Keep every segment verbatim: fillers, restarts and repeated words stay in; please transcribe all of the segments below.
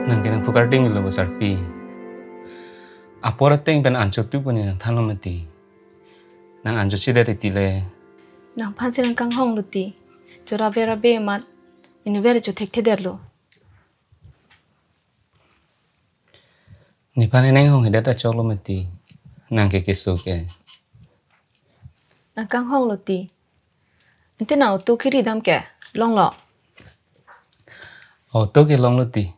Nang ke nang phukar ding lo, bo sarpi. Apor ateng pen ancho tu puni nang thanlo mati. Nang ancho chidet iti le. Nangphan si nang kanghong lo ti. Cho rave rave amat inutvet cho thekthedet lo. Nephan eneng hong hedet ta choklo mati. Nang ke keso ke. Nang kanghong lo ti. Ante nang auto kiri dam ke longlo. Auto ke longlo ti.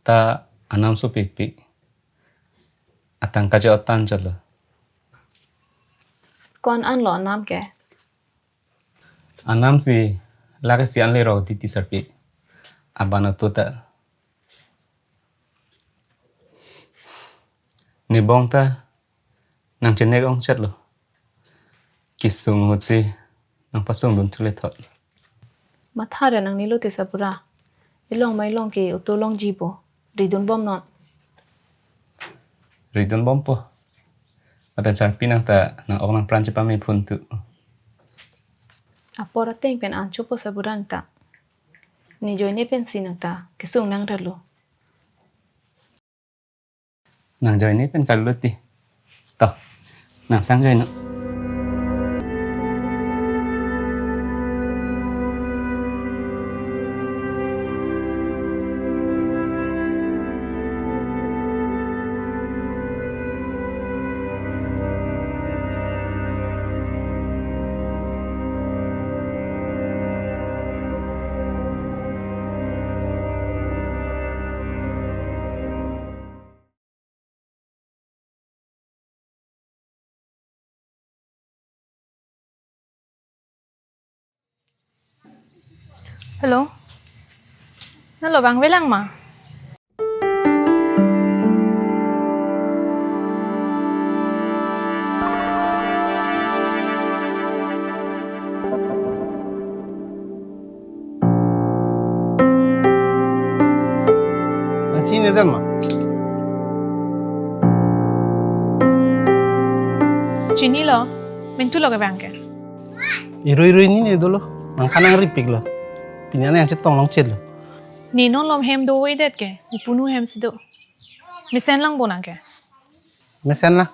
Ta anam so pipi. Atangka jo atan cholo. Ko-an anlo anam ke? Anam si lake si anle ro titi sarpi. Aban auto ta. Nebong ta nang chenek ong chet lo. Kesung ahut si nang pasung dun thule thot. Matha re nang nilo te sapura. Ilong ma ilong ke auto longji po. Ridun bom non. Ridun bompo. Lapen sarpi nang ta nang ok nang pran chepame phun tu. Apor ateng pen ancho po sapura nang ta. Ne joine pen si nang ta kesung nang ralo. Nang joine pen kalulo ti. To, nang sang join non. Hello. Nanglo bang velang ma? Nang chini dan ma? Chinilo, mentu lo ke bang ke. Irui irui ni ne dolo. Nangphan nang ripik lo. Pini nang chetong long chet lo. Ne non lom hem do wedet ke, ne punu hem si do. Mesen lang bo nang ke. Mesen lang.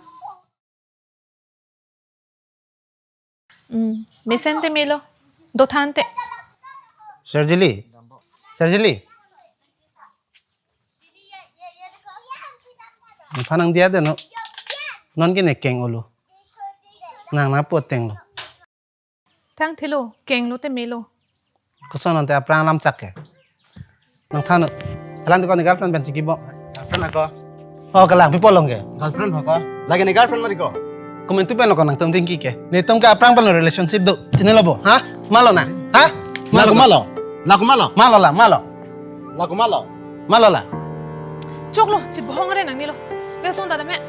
Hmm, mesen te melo. Dothan te. Serjili. Serjili. Nangphan nang dia de no. Non ke ne keng olo. Nang na po teng lo. Thang thilo, keng lo te melo. Koson ante aphrang lam chak ke. Nang than. Thalang tu ko ne girlfriend pen chiki bo. Girlfriend ako. Oh, kalang people long ke. Girlfriend ako. Lagi ne girlfriend mari ko. Komentu pen lo ko nangtum tingki ke. Netum ke aphrang pen lo relationship do. Chinilo bo, ha? Malo na. Ha? Lagu malo. Lagu malo. Malo la, malo. Lagu malo. Malo la. Choklo, chibong re nangnilo. Besong dada me.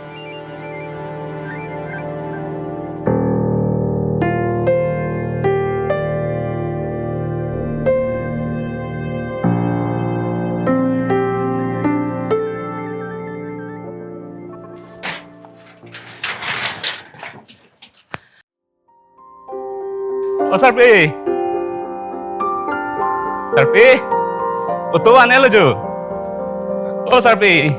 O sarpi. Sarpi. Auto an-elo jo. O sarpi.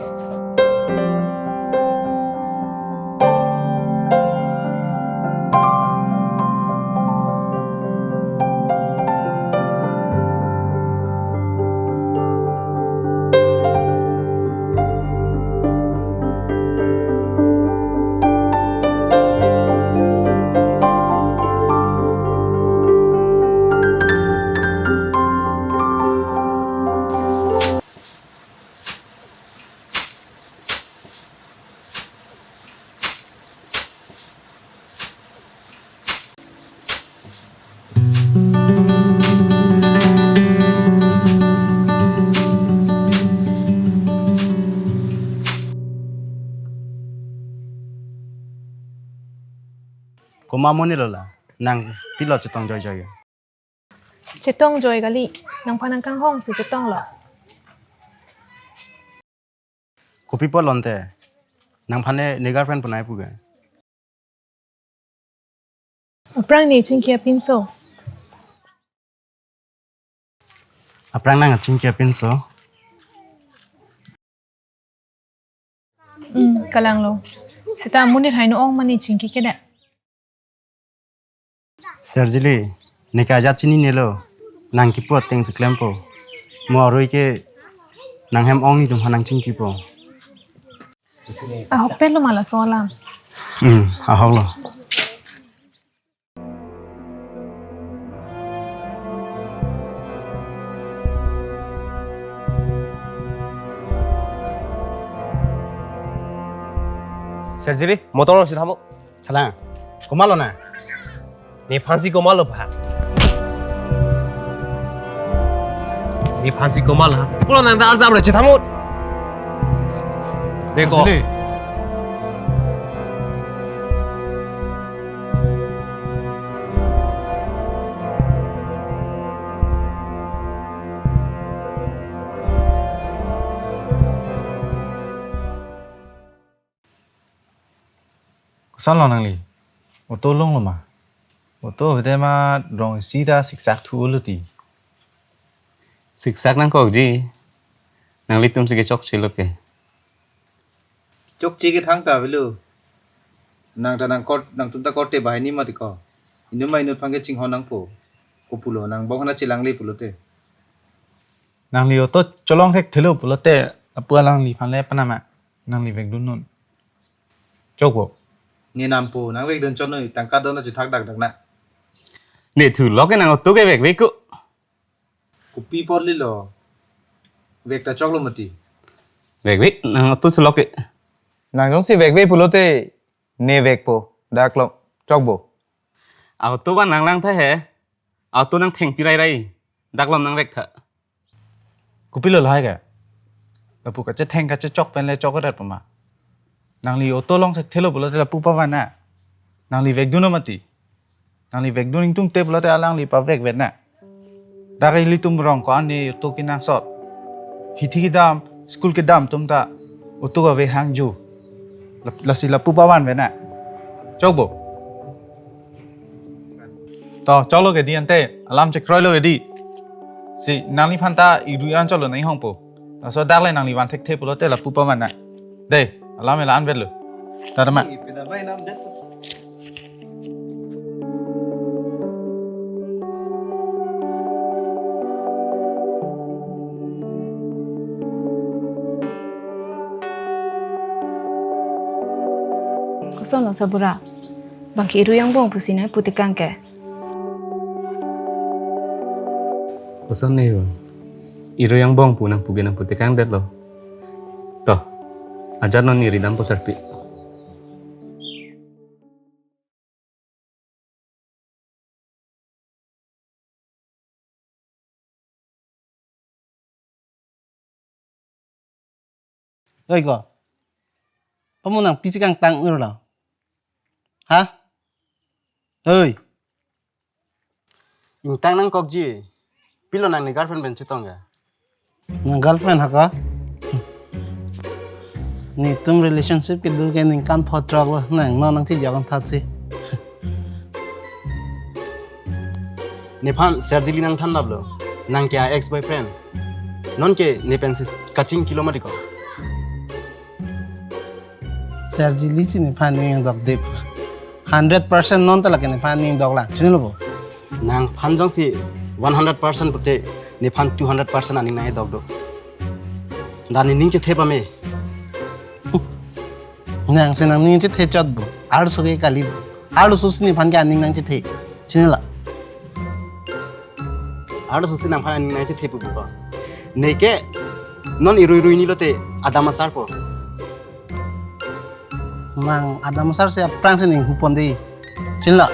Komat amonit lo la, nang pilo chetong joijoi? Chetong joi kali, nangphan nang kanghong si chetong lo. Kopi apot lo ante, nangphan ne girlfriend punai pu ke? Aphrang ne chingki apinso. Aphrang nang chingki apinso. Kalanglo. Seta amonit hai no ong mane chingki ke da. Serjili, neke ajat chininelo, nang kipu ateng si klempo. Mo arui ke nang hem ong netum aphan nang chingkipo. Ahok pen lo ma laso alam. Hmm, ahok lo. Serjili, motor si thamo. Thalang, komatlo na? Nephansi komatlo pha. Nephansi komatlo ha. Pulo nang ta arjap re chethamo. Deko. Serjili. Kosonlo nangli? Auto longlo ma? Auto avete ma rong isi ta siksak thulo ti. Siksak nangkokji. Nanglitum si kechokchelo ke. Chokche ke thangta avelo. Nang ta nang kot, nangtum ta korte banghini mati ko. Inut ma inut aphan ke chinghon nangpo. Kopulo nang bong hana chelangle pulote. Nangli auto cholong thekthelo pulote lapu alangliphan le panama. Nangli vekdun non. Chokpo. Ne nampo, nang vekdun chot noi, tangka dona chethak dakdak na. Ne thu lok ke nang auto ke vekvek ko. Kopi apot lelo. Vek ta choklo mati. Vekvek, nang auto thu lok ke. Nang jongsi vekvek pulote ne vekpo, daklo, chokpo. Auto ba nang lang tha he. Auto nang thengpi rairai. Daklom nang vek tha. Kopilo lahai ke? Lapu kachetheng kachechok pen le chokre pama. Nangli auto long thekthelo pulote lapu pavan na. Nangli vekdun non mati. Nangli vekdun ingtungte pulote alangli pavekvet na. Dak ilitum rong ko-an ne auto kenangsot. Hithi kedam, school kedam atum ta auto kave hangju. Lap-, lasi lapu pavanvet na. Chokpo. To, choklo ke di ante, alam chekroilo ke di. Si, nangliphan ta irui an choklo nang hongpo. Laso dak le nangli van thekthe pulote lapu pavan na. Dei, alam ela anvetlo. Tadama. Kosonlo Sabura? Bang ke irui angbong pusi nangpu tekang ke? Koson ne ho? Irui angbong pu nangpu ke nangpu tekang detlo. To, ajat non iri dampo sarpi. Oi ko. Pamu nangpi si kangtang urlo? Ha? Oi. Ingtang nangkokji. Pilo nang ne girlfriend pen chetong ya? Nang girlfriend ha ko? Netum relationship kedo ke ningkan pho throk lo, nang non nangchejok an tha si. Nephan Serjili nangthan laplo. Nang ke a ex boyfriend. Non ke ne pen si kachingkilo mati ko. Serjili si nephan ning dok dip. Hundred percent non ta lake nephan ning dok lang. Chinilo bo? Nangphan jongsi one hundred percent pute nephan two hundred percent aning nangdok do. Dan nening chethe pame. Nang si nangning chethe chot bo. Arloso ke kali bo. Arloso si nephan ke aning nangchethe. Chinilo? Arloso si nangphan aning nangchethe pu bo. Neke non irui rui ni lote adam asar po. Nang adam asar si aphrang si ning hupon dei. Chinilo?